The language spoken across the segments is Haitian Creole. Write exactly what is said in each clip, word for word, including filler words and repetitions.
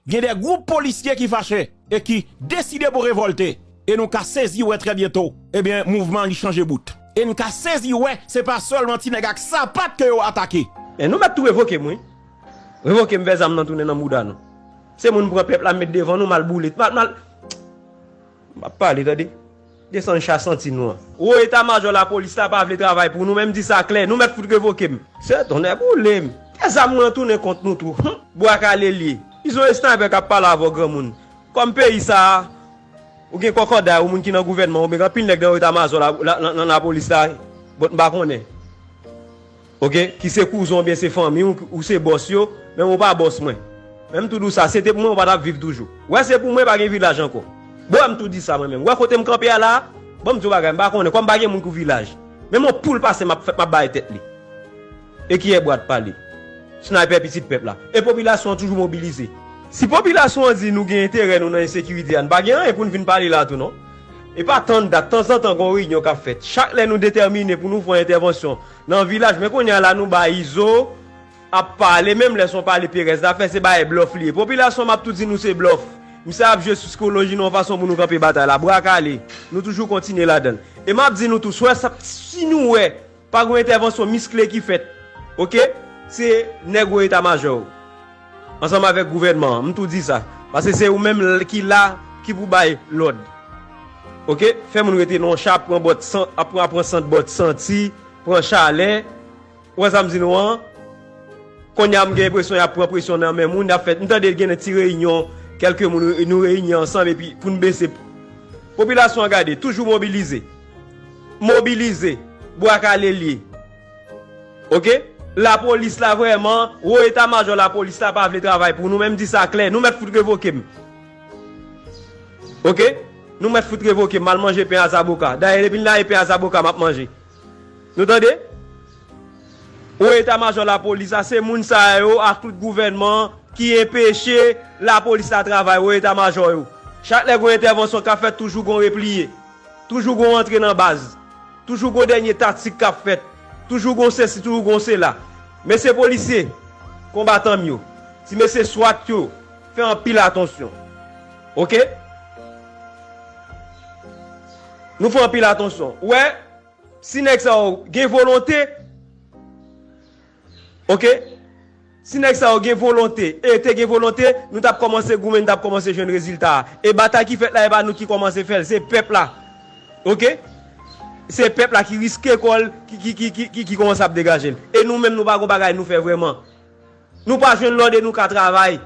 Gen de gwoup polisye ki fache e ki deside pou revòlte. E nou ka sezi wè trè byento, ebyen, mouvman li chanje bout. E n ka sezi wè se pa sèlman ti nèg ak sapat ke yo atake. Men nou mèt tou revoke m, wi. Revoke m, fè zam nan tounen nan mouda nou. Se moun pran pèp la, met devan nou, m al boule, m al, m al, m ap pale, tande. Desann cha santi nou an. Wo eta majò lapolis la pa vle travay pou nou, men m di sa klè, nou mèt fout revoke m. Se tonnè boule m. Fè zam nan tounen kont nou tou. Hum. Bwa kale l ye. Izo e snaypè k ap pale avè w, granmoun. Kòm peyi sa a, ou gen kòkòday, ou moun ki nan gouvènman, oubyen gen anpil nèg nan eta majò la, la, nan, nan lapolis la, bon, m pa konnen. Oke, ki se kouzen w oubyen se fanmi w, ou se bòs yo, men ou pa bòs mwen. Men m tou di w sa, se te pou mwen, ou pa t ap viv toujou. Wè, se pou mwen, pa gen vilaj ankò. Bon, m tou di sa mwen menm. Wè kote m kanpe a la a, bon, m di w bagay, m pa konnen, kòm pa gen moun pou vilaj. Menm yon poul pase, m ap fè, m ap bay tèt li. E kiyè bwa t pale? Snaypè pitit pèp la. E popilasyon an toujou mobilize. Si popilasyon an di nou gen enterè nou nan ensekirite a, n pa gen anyen pou n vin pale la tou non. E pa tann dat, tanzantan gon reyinyon k ap fèt. Chak lè nou detèmine pou nou fè yon entèvansyon nan vilaj, men kounye a la nou bay Izo ap pale, menm lè se yon pale perèz l ap fè, se bagay blòf li ye. Popilasyon an, m ap tou di nou se blòf. Misye ap jwe sou sikoloji nou yon fason pou nou kanpe batay la. Bra kale. Nou toujou kontinye ladan l. E m ap di nou tou, swè sa, si nou wè pa gen yon entèvansyon miskle ki fèt. Oke? Se nèg wo eta majò yo. Ansanm avèk gouvènman an, m tou di sa. Paske se ou menm l-, ki la, ki pou bay lòd. Oke? Fè moun rete nan yon cha, ap pran bòt san-, ap pran, ap pran sant bòt santi, pran chalè. Ou wè sa m di nou an? Kounye a m gen enpresyon y ap pran presyon nan men moun, y ap fè, m tande gen ti reyinyon, kèlke moun, nou reyini ansanm epi pou n bese. Popilasyon an gade, toujou mobilize. Mobilize. Bwa kale l ye. Oke? Lapolis la vrèman, wo eta majò lapolis la pa vle travay pou nou, men m di sa klè, nou mèt fout revoke m. Oke? Nou mèt fout revoke m, m al manje pen a zaboka. Dayè, depi l la e pen a zaboka m ap manje. Nou tande? Wo eta majò lapolis la, se moun sa yo ak tout gouvènman ki enpeche lapolis la travay, wo eta majò yo. Chak lè gon entèvansyon k ap fèt, toujou gon repliye. Toujou gon rantre nan baz. Toujou gon dènye taktik k ap fèt. Toujou gon sesi, toujou gon sela. Mesye polisye, konbatan m yo, ti mesye swat yo, fè anpil atansyon. Oke? Nou fè anpil atansyon. Ou wè, si nèg sa yo gen volonte, oke? Si nèg sa yo gen volonte, e te gen volonte, nou t ap kòmanse goumen, nou t ap kòmanse jwenn rezilta a. E batay ki fèt la, e pa nou ki kòmanse fè l, se pèp la. Oke? Se pèp la ki riske kò l, ki, ki, ki, ki, ki, ki kòmanse ap degaje l. E nou menm, nou pa gon bagay nou fè vrèman. Nou pa jwenn lòd e nou ka travay.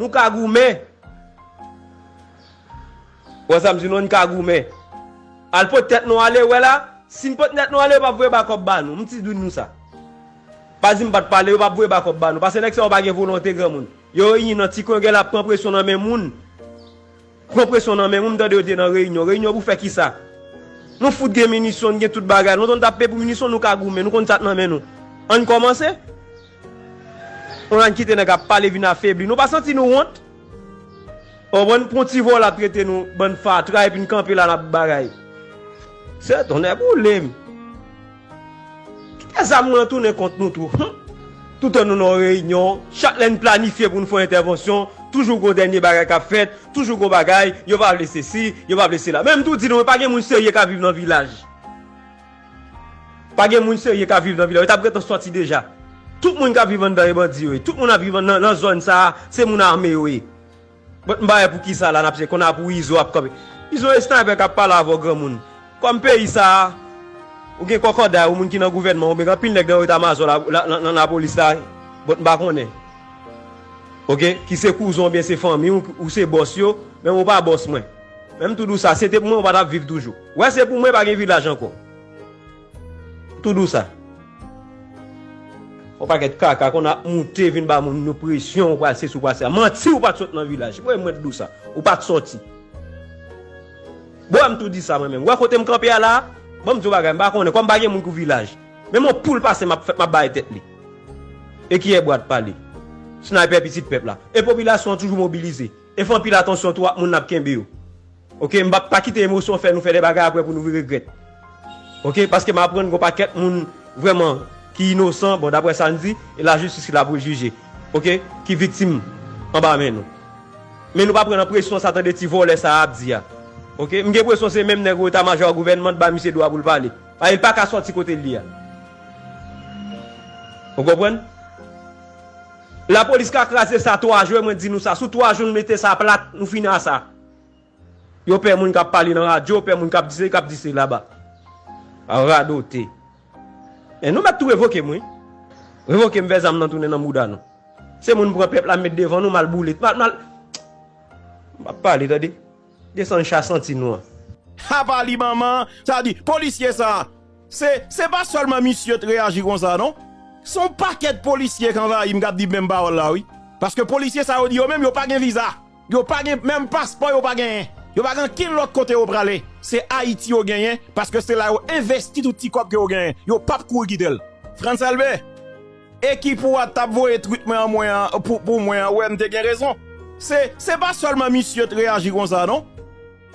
Nou ka goumen. Wè sa m di nou, n ka goumen. Al pot tèt nou ale, wè la, si n pot tèt nou ale, yo p ap voye ba kòb ba nou. M ti di nou sa. Pa di m pa t pale, yo p ap voye ba kòb ba nou. Paske nèg sa yo pa gen volonte granmoun. Yo reyini nan ti kwen, yo gen la pran presyon nan men moun. Pran presyon nan men moun, m tande yo te nan reyinyon. Reyinyon pou fè kisa? Nou fout gen minisyon, n gen tout bagay. Nou konn tape pou minisyon, nou ka goumen, nou konn sa k nan men nou. Ann kòmanse. Ann kite nèg ap pale vin afebli. Nou pa santi nou wont? Ou konprann, pou yon ti vòlò ap trete nou bann fatra epi n kanpe la n ap bagay. Se tonnè boule m. Kite zam nan tounen kont nou tou. Hum. Toutan nou nan yon reyinyon, chak lè n planifye pou n fè yon entèvansyon, toujou gon dènye bagay k ap fèt, toujou gon bagay, yo pa vle sesi, yo pa vle sela. Men m tou di nou, pa gen moun serye k ap viv nan vilaj. Pa gen moun serye k ap viv nan vilaj. Yo t ap gentan sòti deja. Tout moun k ap viv anndan e bandi yo ye. Tout moun ap viv nan, nan zòn sa a, se moun ame yo ye. Bon, m pa wè poukisa la n ap se konn ap pou Izo ap kanpe. Izo e snaypè k ap pale avè w granmoun. Kòm peyi sa a, ou gen kòkòday, ou moun ki nan gouvènman, oubyen gen anpil nèg nan eta majò la, la, nan, nan lapolis la, bon, m pa konnen. Oke? Ki se kouzen w oubyen se fanmi w, ou se bòs yo, men ou pa bòs mwen. Men m tou di w sa, se te pou mwen, ou pa t ap viv toujou. Wè, se pou mwen, pa gen vilaj ankò. Tou di w sa. Yon pakèt kaka konn ap moute vin ba moun nou presyon, ou pral sesi, ou pral sela. Manti, ou pa t sot nan vilaj. Wè mwen t di w sa. Ou pa t sòti. Bon, m tou di sa mwen menm. Wè kote m kanpe a la a? Bon, m di w bagay, m pa konnen. Kòm pa gen moun pou vilaj. Menm yon poul pase, m ap fè, m ap bay tèt li. E kiyè bwa t pale? Snaypè pitit pèp la. E popilasyon an toujou mobilize. E fè anpil atansyon tou ak moun n ap kenbe yo. Oke, m p ap pa kite emosyon fè nou fè de bagay apre pou nou vin regrèt. Oke, paske m aprann gon pakèt moun vrèman ki inosan, bon, daprè sa n di, e lajistis ki la pou l jije. Oke, ki viktim anba men nou. Men nou pa pran nan presyon sa, tande ti vòlè sa a ap di a. Oke? M gen presyon se menm nèg eta majò gouvènman t ba misye dwa pou l pale. Paske l pa ka sòti kote l ye a. Ou konprann? Lapolis ka kraze sa twa jou, e mwen di nou sa. Sou twa jou nou mete sa plat, nou fini a sa. Yo pè moun k ap pale nan radyo, yo pè moun k ap di se, k ap di se laba. A radote. E nou mèt tou revoke m, wi. Revoke m, fè zam nan tounen nan mouda nou. Se moun pran pèp la met devan nou, m al boule. M al, m al, m ap pale, tande. Desann cha santi nou an. Apa li manman, sa di, polisye sa, se, se pa sèlman misye t reyaji konsa, non. Se yon pakèt polisye k anvayi m k ap di menm pawòl la, wi. Paske polisye sa yo di yo menm, yo pa gen viza. Yo pa gen menm paspò, yo pa genyen. Yo pa gen ankenn lòt kote yo prale. Se Ayiti yo genyen, paske se la yo envesti tout ti kòb ke yo genyen. Yo p ap kouri kite l. Frantz Elbé, ekip ou a t ap voye twit mwen an mwen an, pou, pou mwen an, ou wè m te gen rezon. Se, se pa sèlman misye t reyaji konsa, non.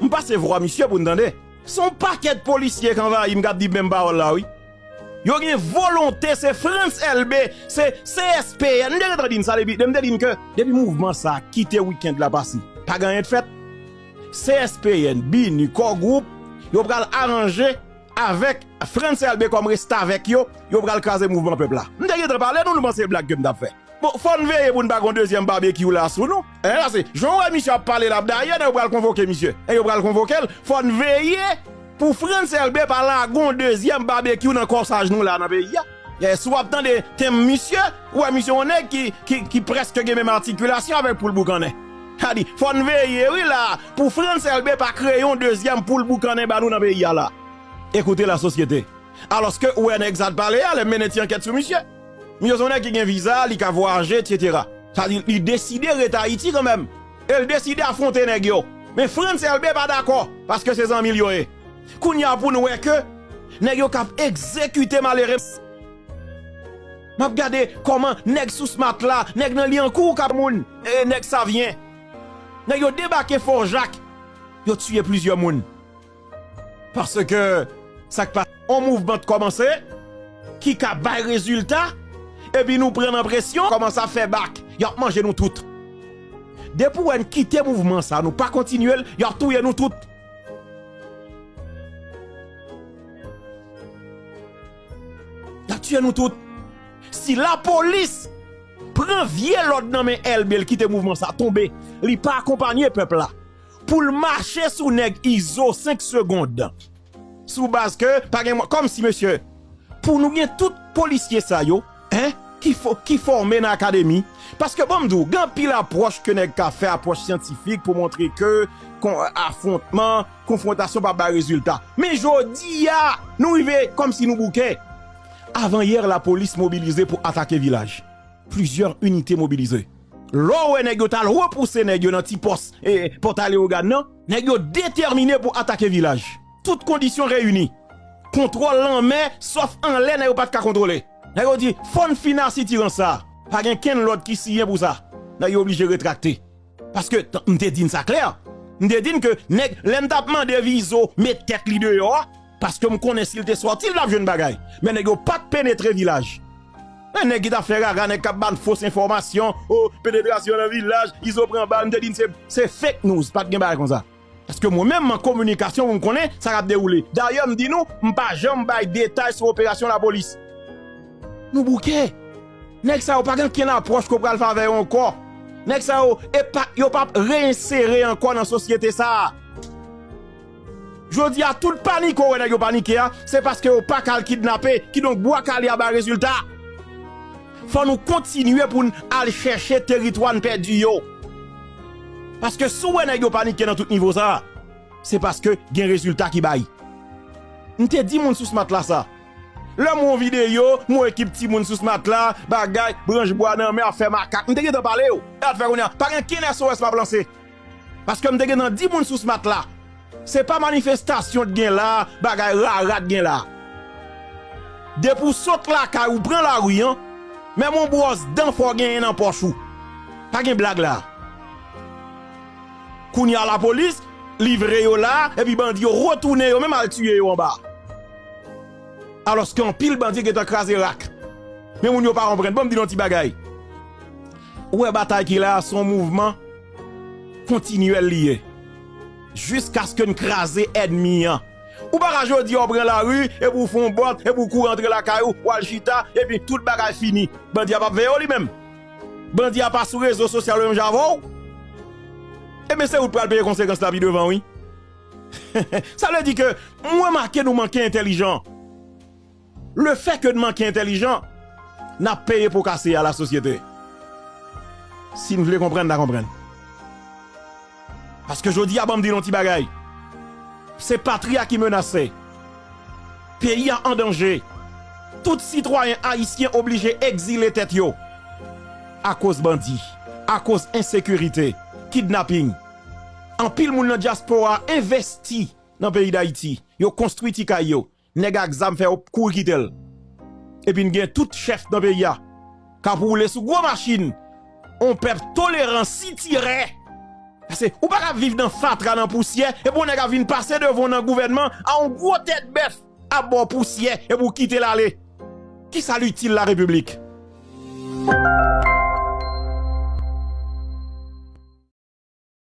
M pase vwa misye pou n tande. Se yon pakèt polisye k anvayi m k ap di menm pawòl la, wi. Yo gen volonte, se Frantz Elbé, se C S P N. M te gentan di n sa depi, m te di n ke depi mouvman sa a kite wikenn la pase, pa gen anyen t fèt. C S P N, BINUH, Core Group, yo pral aranje avèk Frantz Elbé kòm restavèk yo, yo pral kraze mouvman pèp la. M te gentan pale nou, nou panse se blag ke m t ap fè. Bon, fò n veye pou n pa gon dezyèm babekyou la sou nou. Hein, paske jan w wè misye ap pale la, dayè, nèg yo pral konvoke misye. E yo pral konvoke l, fò n veye pou Frantz Elbé pa lage yon dezyèm babekyou nan kòsaj nou la nan peyi a. E si w ap tande tenm misye, ou wè misye yon nèg ki, ki, ki prèske gen menm atikilasyon avèk poul boukannen. Sa di, fò n veye, wi, la, pou Frantz Elbé pa kreye yon dezyèm poul boukannen ba nou nan peyi a la. Ekoute la sosyete. Alòske ou wè nèg sa t pale a, lè m mennen ti ankèt sou misye. Misye se yon nèg ki gen viza, li ka vwayaje, etsetera. Sa di, li deside rete Ayiti kanmenm. E l deside afwonte nèg yo. Men Frantz Elbé pa dakò, paske se zanmi l yo ye. Kounye a pou n wè ke nèg yo k ap egzekite malere. M ap gade kòman nèg sou smat la, nèg nan Lyankou k ap moun, e nèg Savyen. Nèg yo debake Fò Jak, yo tiye plizyè moun. Paske sa k pa, yon mouvman t kòmanse, ki ka bay rezilta, epi nou pran nan presyon, kòmanse ap fè bak, y ap manje nou tout. Depi w wè n kite mouvman sa, nou pa kontinye l, y ap touye nou tout. Y ap tiye nou tout. Si lapolis pran vye lòd nan men Elbé, l kite mouvman sa tonbe, li pa akonpanye pèp la, pou l mache sou nèg Izo senk segonn, sou baz ke pa gen mwa, kòmsi, mesye, pou nou gen tout polisye sa yo, hein, ki fò-, ki fòme nan akademi. Paske, bon, m di w, gen anpil apwòch ke nèg ka fè, apwòch syantifik pou montre ke kon-, afwontman, konfwontasyon p ap bay rezilta. Men jodi a, nou rive kòmsi nou bouke. Avanyè, lapolis mobilize pou atake vilaj. Plizyè inite mobilize. Lè w wè nèg yo t al repouse nèg yo nan ti pòs, e, Pòtay Leyogàn nan, nèg yo detèmine pou atake vilaj. Tout kondisyon reyini. Kontwòl lanmè, sòf anlè, nèg yo pa t ka kontwole. Nèg yo di, fò n fin a sitirans sa. Pa gen kenn lòd ki siyen pou sa. Nèg yo oblije retrakte. Paske, t-, m te di n sa klè. M te di n ke nèg, lè n t ap mande Vizo met tèt li deyò a, paske m konnen si l te sòti, l t ap jwenn bagay. Men nèg yo pa t penetre vilaj. Men nèg ki t ap fè rara, nèg k ap ba n fos enfòmasyon, o, penetrasyon nan vilaj, Izo pran bal, m te di n se, se fake news, pa t gen bagay konsa. Paske mwen menm, m an kominikasyon pou m konnen sa k ap dewoule. Dayè, m di nou, m pa janm bay detay sou operasyon lapolis. Nou bouke. Nèg sa yo pa gen kenn apwòch ke w pral favè yo ankò. Nèg sa yo, e pa, yo p ap reinsere ankò nan sosyete sa a. Jodi a, tout panik ou wè nèg yo panike a, se paske yo pa ka al kidnape, kidonk bwa kale a bay rezilta. Fò nou kontinye pou n al chèche teritwa n pèdi yo. Paske si w wè nèg yo panike nan tout nivo sa a, se paske gen rezilta ki bay. M te di moun sou smat la sa. Lè m wè yon videyo, m wè ekip timoun sou smat la, bagay, branch bwa nan men, ap fè makak. M te gentan pale yo. E sa fè kounye a, pa gen kenn S O S m ap lanse. Paske m te gentan di moun sou smat la. Se pa manifestasyon t gen la, bagay rara t gen la. Depi w sot lakay ou pran lari an, menm yon bwòs dan fò w genyen nan pòch ou. Pa gen blag la. Kounye a lapolis livre yo la, epi bandi yo retounen yo menm al tiye yo anba. Alòske anpil bandi gentan kraze rak. Men moun yo pa konprann. Ban m di nou yon ti bagay. Ou wè batay ki la a, se yon mouvman kontinyèl li ye. Jiskaske n kraze ènmi an. Ou pa ka jodi a w pran lari, epi w fè yon bòt, epi w kouri antre lakay ou, w al chita, epi tout bagay fini. Bandi a p ap veye w li menm. Bandi a pa sou rezo sosyal yo menm jan avè w. Ebyen, se ou k pral peye konsekans la pi devan, wi. Sa vle di ke mwen remake nou manke entèlijan. Le fè ke n manke entèlijan, n ap peye po kase a lasosyete. Si n vle konprann, n a konprann. Paske jodi a, ban m di nou ti bagay. Se patri a ki menase. Peyi a an danje. Tout sitwayen ayisyen oblije egzile tèt yo. Akoz bandi, akoz ensekirite, kidnaping. Anpil moun nan dyaspora a envesti nan peyi Dayiti. Yo konstwi ti kay yo. Nèg ak zam fè yo kouri kite l. Epi n gen tout chèf nan peyi a k ap woule sou gwo machin. On pèp toleran, sitirè. Paske ou pa ka viv nan fatra, nan pousyè, epi on nèg ap vin pase devan w nan gouvènman a on gwo tèt bèf ap ba w pousyè, epi w kite l ale. Kisa litil larepiblik?